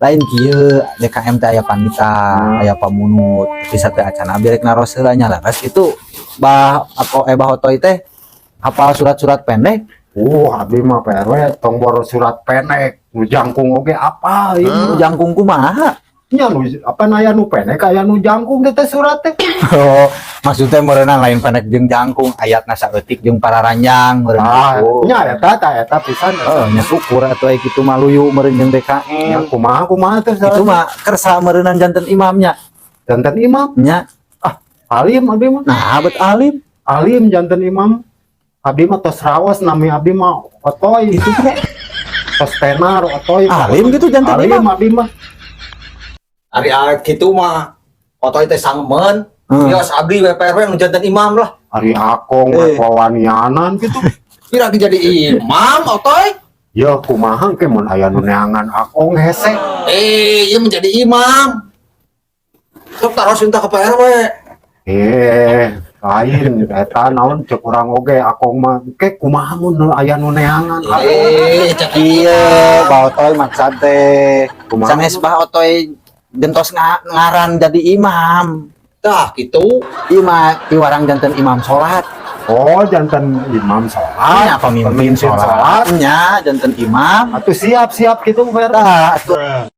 Lain kieu, DKM teh aya panita, aya pamunut, tapi sateu acan abdi rek naros heula nya. Leres itu Bah ako, eh, Bah Otoy teh hafal surat-surat pendek? Abdi mah, Pak RW, tong boro surat pendek, nu jangkung oge apa ieu. Nu jangkung kumaha? Nya nu apa, aya nu pendek, aya nu jangkung teh surat teh. Oh, maksudnya meureunan lain pendek jeung jangkung, ayatna saeutik jeung pararanjang meureun. Ah, Oh. nya eta tah, eta pisan eta. Oh, nya syukur atuh aya kitu mah, luyu meureun jeung Nya DKM. Kumaha kumaha teh? Itu mah kersa meureunan janten imamnya. Janten imam? Nya. Alim abdi mah. Nah, bet alim. Alim janten imam. Abdi mah tos rawas, nami abdi mah Otoy. Itu teh. Tos tenar Otoy. Alim gitu janten Alim imam. Abdi mah. Ari kitu mah Otoy teh sangmeun. Yos abdi we, Pak RW, nu janten imam lah. Ari akong Eh. wawanianan gitu. Kira jadi imam Otoy? Ya kumaha ke mun aya nu neangan akong hese. Eh, ieu menjadi imam. Sok taros minta ke Pak RW. Eh, lain eta, naon cek urang oge akong mah ke kumaha mun aya nu neangan akong. Eh, cek. Iya, Bah Otoy maksud teh. Kumaha? Sanes Bah Otoy gentos ngaran jadi imam. Tah gitu. Ieu mah piwarang janten imam salat. Oh, janten imam sholat. Nya, pemimpin Pemimpin salat. salat. Nya, janten imam. Atuh siap siap gitu, Pak RW. Tah, atuh.